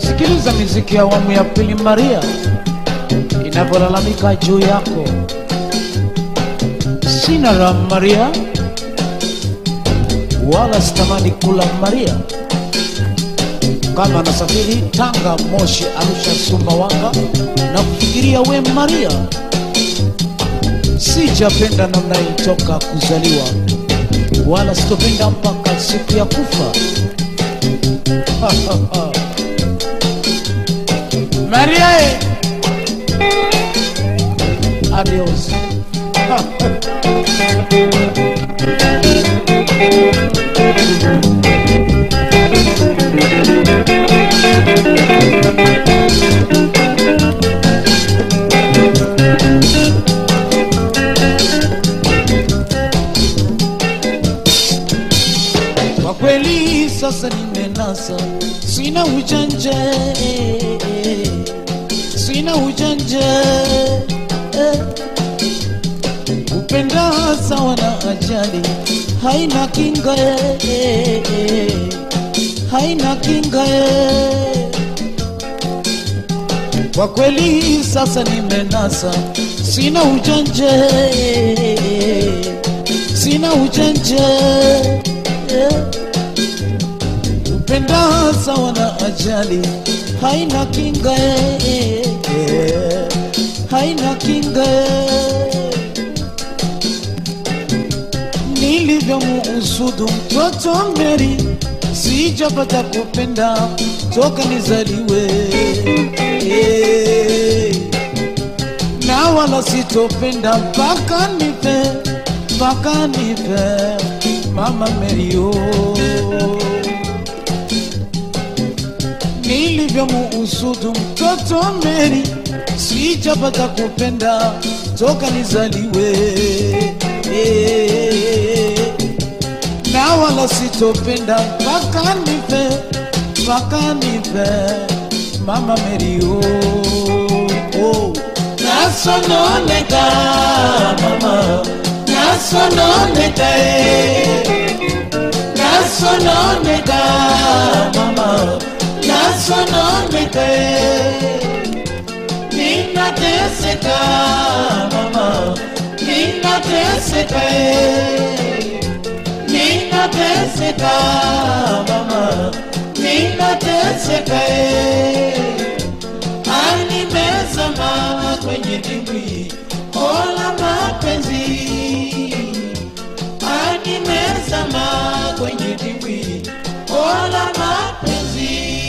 Sikiliza miziki ya awamu ya pili Maria inavyolalamika juu yako. Sina raha Maria, wala sitamani kula Maria. Kama nasafiri Tanga, Moshi, Arusha, Sumbawanga na kufikiria we Maria. Sijapenda namna itoka kuzaliwa, wala sitopenda mpaka siku ya kufa. Maria, adios. Kwa kweli sasa nimenasa, sina ujanja, sina ujanja. Kupenda sawa na ajali, haina kinga, haina kinga. Kwa kweli sasa nimenasa, sina ujanja, sina ujanja. Kupenda sawa na ajali, haina kinga, haina kinga. Nilivyomuusudu mtoto Mary, sijapata kupenda toka nizaliwe, na wala sitopenda mpaka nife, mpaka nife Mama Mary oh. Nilivyomuusudu mtoto Mary, sijapata kupenda toka nizaliwe, na wala sitopenda mpaka nife, mpaka nife Mama Mary oh, oh. Nasononeka mama, nasononeka nasononeka mama, nasononeka. Ninateseka mama, ninateseka, ninateseka mama, ninateseka. Animezama kwenye dimbwi ola mapenzi, animezama kwenye dimbwi ola mapenzi.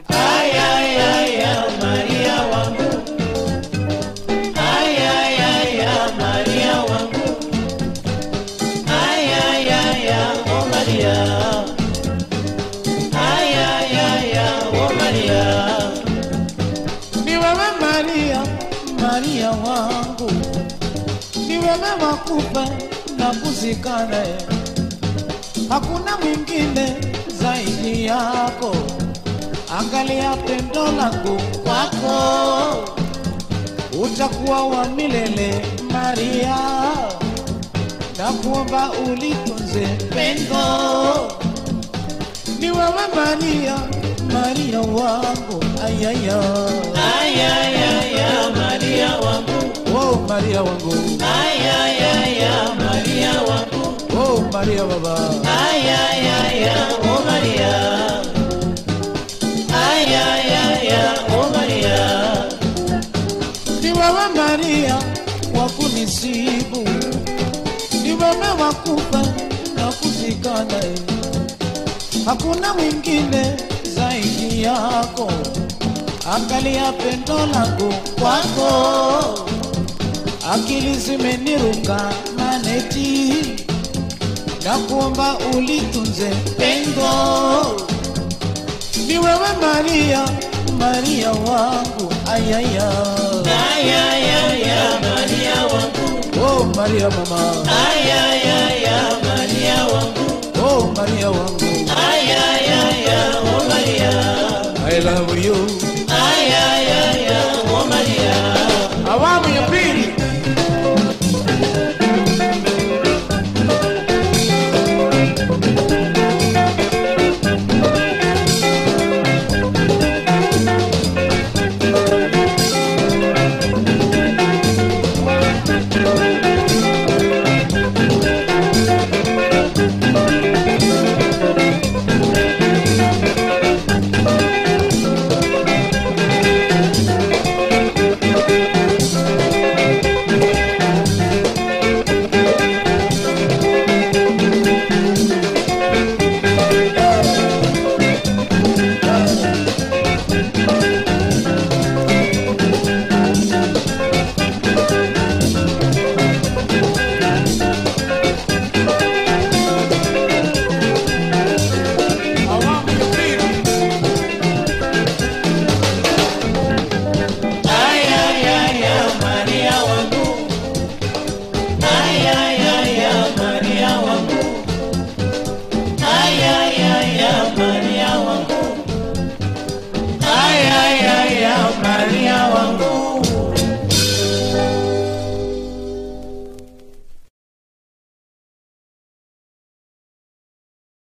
Ay, ay, ay, ay, Maria wangu. Ay, ay, ay, ay, Maria wangu. Ay, ay, ay, ay, oh Maria. Ay, ay, ay, ay, oh Maria. Ni wewe Maria, Maria wangu. Ni wewe wakufa na kuzikana, hakuna mwingine zaidi yako. Angalia pendo langu kwako, utakuwa wa milele Maria. Nakuomba ulitunze pendo. Ni wewe Maria, Maria wangu. Ay, ay, ay, ay, ay, ay, Maria wangu. Oh Maria wangu. Ay, ay, ay, ay, Maria wangu. Oh Maria baba. Ay, ay, ay, ay, oh Maria. Ay, ay, ay, ay, oh Maria. Ni wewe wewe Maria wa kunisibu, ni wewe wa kufa na kuzikana, hakuna mwingine zaidi yako. Angalia pendo langu kwako, akili zimeniruka maneti, nakuomba ulitunze pendo. Ni wewe Maria, Maria wangu, ayaya, Ayayaya Maria wangu. Oh Maria mama, Ayayaya Maria wangu. Oh Maria wangu, Ayayaya oh Maria. I love you.